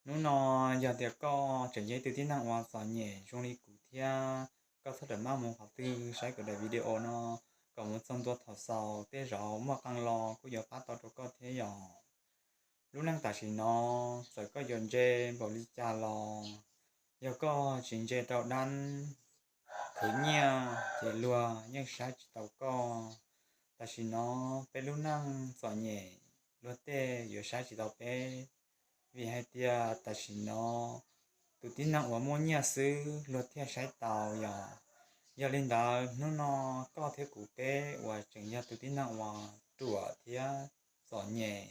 Hnub no yog tias koj tseem yog ib tug tib neeg uas txom nyem zoo li kuv thiab, koj txhob rawm maj mus qhov twg saib kuv daim video no kom mus txog ntua thaum xaus tej zaum muaj qee los kuj yuav pab tau rau koj thiab yom. Lub neej tam sim no txawm koj yuav ntse npaum li cas los yog koj tsis ntse rau dab khwv nyiaj ces luag yeej saib tsis taus koj. Tam sim no peb lub neej txom nyem luag tej yuav saib tsis taus peb, vim hais tias tam sim no tus tib neeg uas muaj nyiaj xwb luag thiaj saib taus yom. Yog li ntawd hnub no koj thiab kuv peb uas tseem yog tus tib neeg uas ruam thiab txom nyem,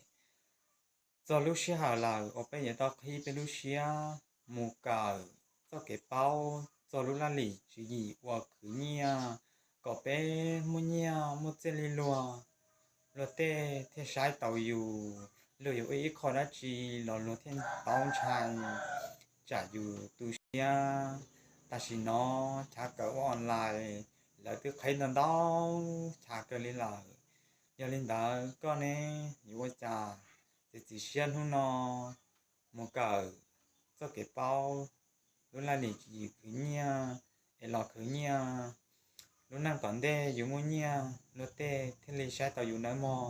txog lub sij hawm lawm uas peb yuav tau qhib peb lub siab mus kawm txoj kev paub txog lub laj lim tswv yim uas khwv nyiaj kom peb muaj nyiaj muaj txiaj li luag, luag tej thiaj saib taus yus, luag yuav ua ib qho dab tsi los luag thiaj paub ntshai tsam yus tu siab. Tam sim no chav kawm ua online lawv twb qhib ntau ntau chav kawg li lawm. Yog li ntawd koj ne, yuav ua cas txiav txim siab hnub no mus kawm txoj kev paub lub laj lim tswv yim khwv nyiaj es los khwv nyiaj. Lub neej tom ntej yus muaj nyiaj luag tej thiaj li saib tau yus nawb mog.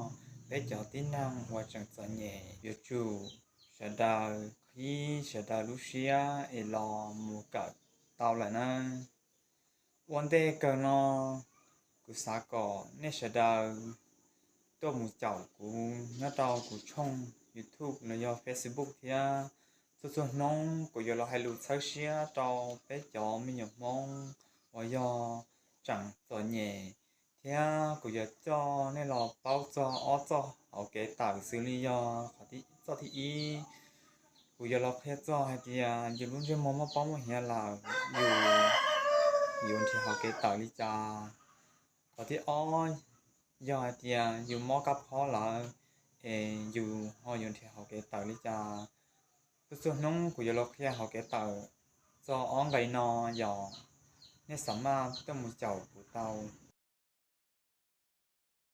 Peb cov tib neeg uas tseem txom nyem yuav tsum sawv daws qhib sawv daws lub siab es los mus kawm tau lawm nawb. Ua ntej kawg no kuv xav kom nej sawv daws tuaj mus caum kuv nyob rau kuv tshooj YouTube los yog Facebook thiab. Txhua txhua hnub kuv yuav los hais lus txhawb siab rau peb cov me nyuam Hmoob uas yog tseem txom nyem, thiab kuv yuav coj nej los paub txog ob txoj hauv kev tawm xws li yog txoj thib ib, kuv yuav los qhia txog hais tias yus lub ntsej muag muaj pob muaj hiav lawm yus yuav nrhiav hauv kev tawm li cas. Qhov thib ob yog hais tias yus mob kab phob lawm es yus ho yuav nrhiav hauv kev tawm li cas. Txhua txhua hnub kuv yuav los qhia hauv kev tawm txog ob nqe no yom. Nej xav maj tuaj mus caum kuv tau.